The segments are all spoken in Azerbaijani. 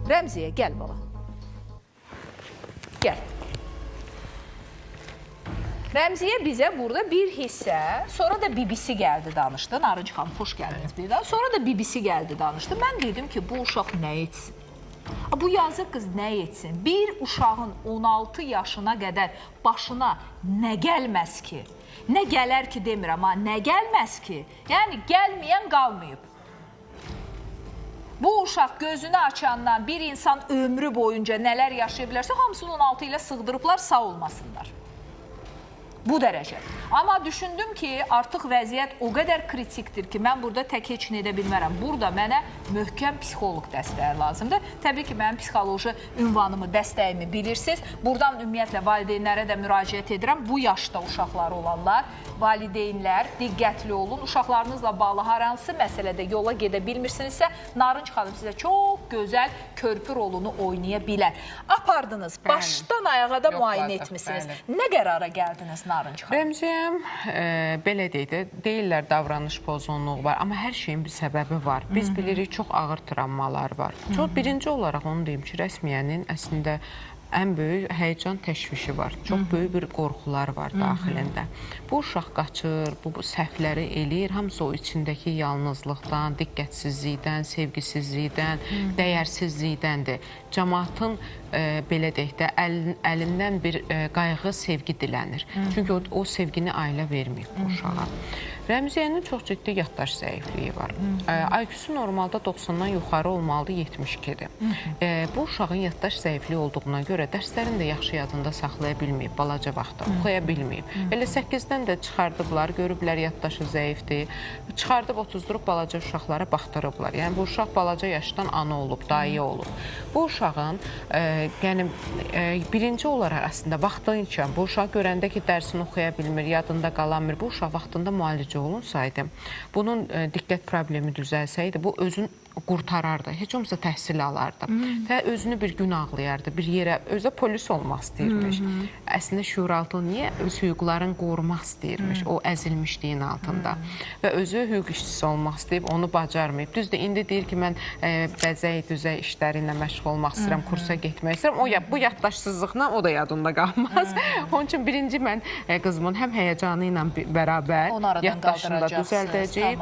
Rəmziyə, gəl bala. Gəl. Rəmziyə bizə burada bir hissə, sonra da bibisi gəldi danışdı. Narınc xanım, xoş gəldiniz bir daha. Sonra da bibisi gəldi danışdı. Mən dedim ki, bu uşaq nə etsin? Bu yazıq qız nə etsin? Bir uşağın 16 yaşına qədər başına nə gəlməz ki? Nə gələr ki demirəm, ha, nə gəlməz ki? Yəni gəlməyən qalmayıb. Bu uşaq gözünü açandan bir insan ömrü boyunca nələr yaşaya bilərsə, hamısını 16 ilə sığdırıblar, sağ olmasınlar. Bu dərəcə. Amma düşündüm ki, artıq vəziyyət o qədər kritikdir ki, mən burada tək heç nə edə bilmərəm. Burada mənə möhkəm psixoloq dəstəyi lazımdır. Təbii ki, mənim psixoloji ünvanımı, dəstəyimi bilirsiniz. Buradan ümumiyyətlə valideynlərə də müraciət edirəm. Bu yaşda uşaqları olanlar, valideynlər diqqətli olun. Uşaqlarınızla bağlı hər hansı məsələdə yola gedə bilmirsinizsə, Narınc xanım sizə çox gözəl körpü rolunu oynaya bilər. Apardınız, başdan ayağa da müayinə etmisiniz. Bəli. Nə qərara gəldiniz Narınc xanım? Rəmziyəm, belə deyək də, deyirlər davranış pozğunluğu var, amma hər şeyin bir səbəbi var. Biz bilirik çox ağır travmalar var. Çox birinci olaraq onu deyim ki, rəsmiyyənin əslində ən böyük həyəcan təşvişi var. Çox böyük bir qorxular var daxilində. Bu uşaq qaçır, bu səhvləri eləyir. Hamısı o içindəki yalnızlıqdan, diqqətsizlikdən, sevgisizlikdən, dəyərsizlikdəndir. Camaatın belə deyək də əlindən bir qayğı, sevgi dilənir. Çünki o sevgini ailə verməyib bu uşağa. Rəmziyənin çox ciddi yaddaş zəifliyi var. IQ-su normalda 90-dan yuxarı olmalıdır, 72-dir. Bu uşağın yaddaş zəifliyi olduğuna görə dərslərini də yaxşı yadında saxlaya bilməyib, balaca vaxtda oxuya bilməyib. Elə 8-dən də çıxardıblar, görüblər yaddaşı zəifdir. Çıxardıb otuzdurub balaca uşaqlara baxdırıblar. Yəni bu uşaq balaca yaşdan ana olub, dayı olub. Bu uşağın yəni birinci olaraq əslində vaxtı bu uşaq görəndə ki, dərsini oxuya bilmir, yadında qalamır, bu uşaq vaxtında müalicə olunsaydı, bunun diqqət problemi düzəlsəydi, bu özün qurtarardı. Heç olmasa təhsil alardı. Və özünü bir gün ağlayardı, bir yerə, özü polis olmaq istəyirmiş. Əslində şüuraltı niyə öz hüquqlarını qorumaq istəyirmiş o əzilmişliyin altında. Və özü hüquq işçisi olmaq istəyib, onu bacarmayıb. Düzdür, indi deyir ki, mən bəzək, düzək işləri ilə məşğul olmaq istəyirəm, kursa getmək istəyirəm. O bu yaddaşsızlıqla o da yadında qalmaz. Onun üçün birinci mən qızımın həm həyəcanı ilə bərabər yaddaşını da düzəldəcəyik.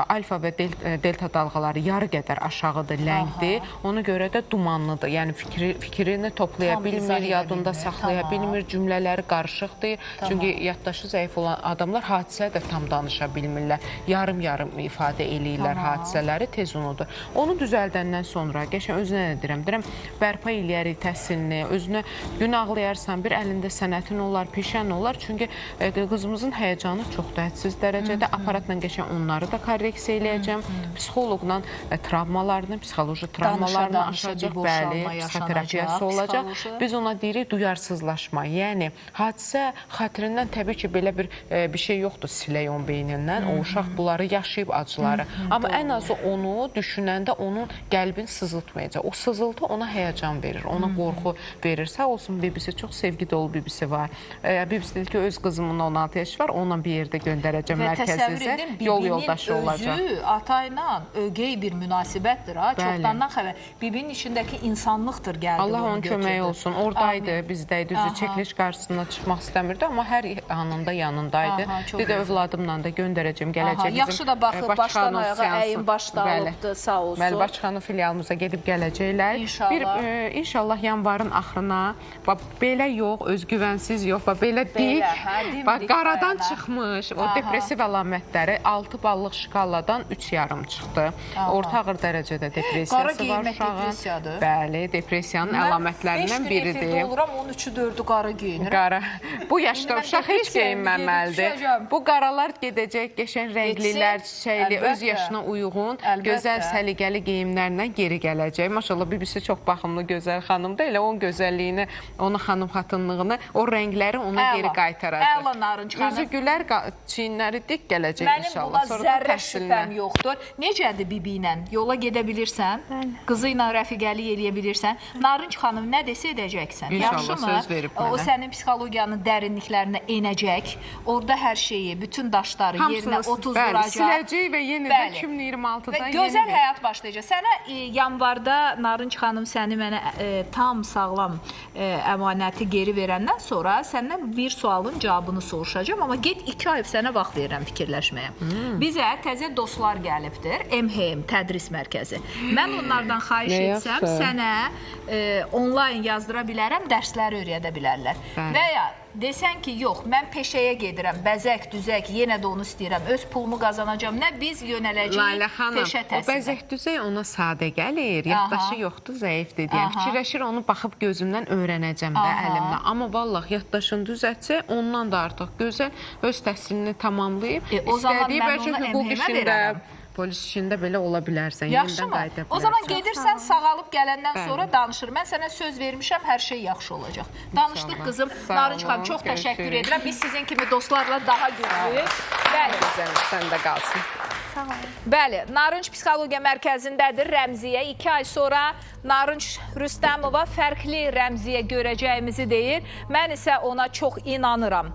Alfa və delta dalğaları yarı qədər aşağıdır, ləngdir. Ona görə də dumanlıdır. Yəni fikrini toplaya bilmir, yadında saxlaya bilmir, cümlələri qarışıqdır. Çünki yaddaşı zəif olan adamlar hadisə də tam danışa bilmirlər. Yarım-yarım ifadə eləyirlər hadisələri, tez unudur. Onu düzəldəndən sonra qəşəng özünə nə deyirəm? Deyirəm, bərpa eləyərik təhsilini, özünə gün ağlayarsan, bir əlində sənətin olar, peşən olar. Çünki qızımızın həyəcanı çoxdur, hədsiz dərəcədə. Aparatla qəşəng onları da korreksiya eləyəcəm. Psixoloqla travmalarını, psixoloji travmalarını aşacaq, bəli, psixoterapiyası olacaq. Biz ona deyirik duyarsızlaşma. Yəni hadisə xatirindən təbii ki, belə bir şey yoxdur, silək onun beynindən. O uşaq bunları yaşayıb acıları. Amma ən azı onu düşünəndə onun qəlbini sızıltmayacaq. O sızıltı ona həyəcan verir, ona qorxu verir. Sağ olsun bibisi, çox sevgi dolu bibisi var. Bibisi dedi ki, öz qızımın 16 yaşı var, onunla bir yerdə göndərəcəm mərkəzimizə. Yol yoldaşı olacaq. Özü ata ilə ögey bir münasibətdir ha. Çoxdandan xəbər. Bibinin içindəki insanlıqdır gəldi. Allah onun köməyi olsun. Oradaydı, bizdəydi. Düzü çəkiliş qarşısına çıxmaq istəmirdi, amma hər anında yanındaydı. Dedi, övladımla da göndərəcəm, gələcək bizim. Yaxşı da baxıb, başdan ayağa əyin başda alıbdı, sağ olsun. Bəli, Bakıxanı filialımıza gedib gələcəklər. İnşallah. İnşallah yanvarın axırına, bax belə yox, özgüvənsiz yox, bax belə dik, bax qaradan çıxmış, o depressiv əlamətləri 6 ballıq şkaladan 3,5 çıxdı. Orta ağır dərəcədə depressiyası var uşağın. Bəli, depressiyanın əlamətlərindən biridir. 5 gün efirdə oluram, 13-ü 4-ü qara geyinirəm. Qara. Bu yaşda uşaq heç geyinməməlidir. Bu qaralar gedəcək, qəşəng rənglilər, çiçəkli, öz yaşına uyğun, gözəl, səliqəli geyimlərlə geri gələcək. Maşallah, bibisi çox baxımlı, gözəl xanımdır. Elə onun gözəlliyini, onun xanım xatınlığını, o rəngləri ona geri qaytaracaq. Əla Narınc xanım. Üzü gülər, çiyinləri dik gələcək inşallah. Mənim buna zərrə şübhəm yoxdur. Necə Necədir Bibi ilə? Yola gedə bilirsən? Bəli. Qızı ilə rəfiqəlik eləyə bilirsən? Narınc xanım nə desə edəcəksən. İnşallah, Yaxşımı? söz verib O mənə. sənin psixologiyanın dərinliklərinə enəcək. Orada hər şeyi, bütün daşları yerinə Hamısını otuzduracaq. bəli, siləcək və yenidən Bəli. 2026-dan Və yeni gözəl bir- həyat başlayacaq. Sənə yanvarda Narınc xanım səni mənə tam sağlam əmanəti geri verəndən sonra səndən bir sualın cavabını soruşacağam, amma get 2 ay sənə vaxt verirəm fikirləşməyə. Bizə təzə dostlar gəlibdir. MHM tədris mərkəzi. Mən onlardan xahiş Nə etsəm yaxşı. sənə onlayn yazdıra bilərəm, dərsləri öyrədə bilərlər. Bəli. Və ya desən ki, yox, mən peşəyə gedirəm, bəzək, düzək, yenə də onu istəyirəm, öz pulumu qazanacağam. Nə biz yönələcəyik Lalə xanım, peşə o təhsilinə. bəzək düzək ona sadə gəlir, yaddaşı yoxdur, zəifdir deyən. Aha. Fikirləşir onu baxıb gözümdən öyrənəcəm də Aha. əlimdə. Amma vallah yaddaşını düzəltsə, ondan da artıq gözəl öz təhsilini tamamlayıb, O zaman istədiyi mən bəlkə onu hüquq MHM-ə işində, verərəm. polis işində belə ola bilərsən, Yaxşı yenidən mı? qayıda bilərsən. O zaman gedirsən, sağalıb gələndən Bəli. sonra danışır. Mən sənə söz vermişəm, hər şey yaxşı olacaq. Danışdıq İnşallah. qızım. Sağ Narınc xanım, olun, çox təşəkkür görüşürük. edirəm. Biz sizin kimi dostlarla daha güclüyük. Bəli. Gözəl, sən də qalsın. Sağ olun. Bəli, Narınc Psixologiya Mərkəzindədir Rəmziyə. 2 ay sonra Narınc Rüstəmova fərqli Rəmziyə görəcəyimizi deyir. Mən isə ona çox inanıram.